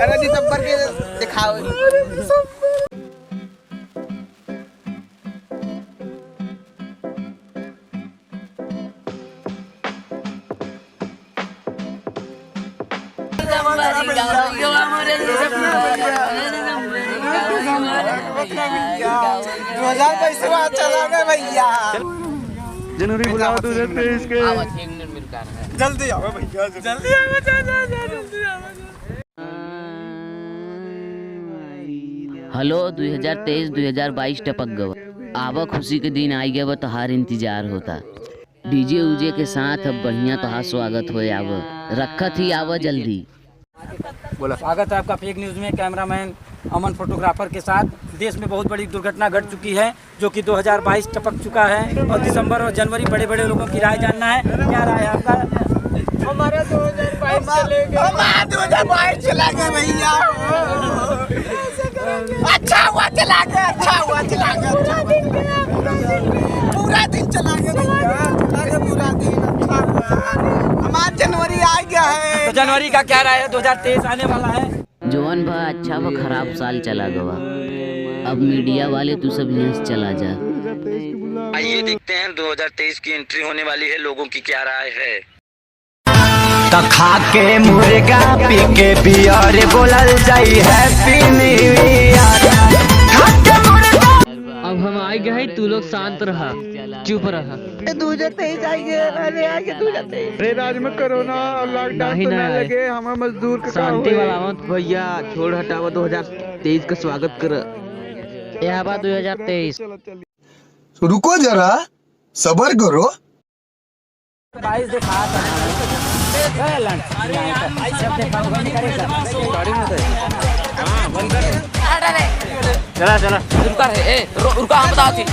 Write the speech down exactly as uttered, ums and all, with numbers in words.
अरे दिसंबर के दिखाओ। दो हजार बाईस में चला गया भैया। जनवरी बुलाओ दो हजार तेईस के। जल्दी आवा भैया, जल्दी आवा, जा, जा, जा, जल्दी आवा, जा। हेलो, दुई हजार तेईस, दुई हजार बाईस टपक गवा। आवा, खुशी के दिन आई गवा, तोहार इंतजार होता। डीजे उजे के साथ अब बढ़िया तोहार स्वागत होए। आवा, रखत ही, आवा जल्दी। स्वागत है आपका फेक न्यूज़ में, कैमरामैन अमन फोटोग्राफर के साथ। देश में बहुत बड़ी दुर्घटना घट चुकी है, जो कि दो हज़ार बाईस टपक चुका है और दिसंबर और जनवरी, बड़े-बड़े लोगों की राय जानना है। क्या राय है आपका? हमारा दो हज़ार बाईस चले गए। हमारा दो हज़ार बाईस चला गया भैया। अच्छा हुआ चला गया, अच्छा हुआ चला गया, अच्छा हुआ। पूरा दिन चला गया भैया, चला गया पूरा दिन, अच्छा हुआ। हमारा जनवरी आ गया है। तो जनवरी का क्या राय है, दो हज़ार तेईस आने वाला है। जवन भा अच्छा भा खराब साल चला गवा। अब मीडिया वाले तू सब यहाँ से चला जा। आइए देखते हैं दो हज़ार तेईस की एंट्री होने वाली है, लोगों की क्या राय है। त खा के मुर्गा पी के बियर बोलल जाई Happy New Year। खा के मुर्गा। अब हम आ गए हैं, तू लोग शांत रहा, चुप रहा। दो हज़ार तेईस आ गया, अरे आ गया दो हज़ार तेईस। अरे राज में कोरोना और लॉकडाउन नहीं तो ना ना आए। लगे, हमारे मजदूर का शांति होए? वाला मत भैया, छोड़ हटावा, दो हज़ार तेईस का स्वागत कर। यह बा दो हज़ार तेईस। रुको जरा, सबर करो। चला, चला। रुका रे, ए, रु-, रुका, हम बताओ थी।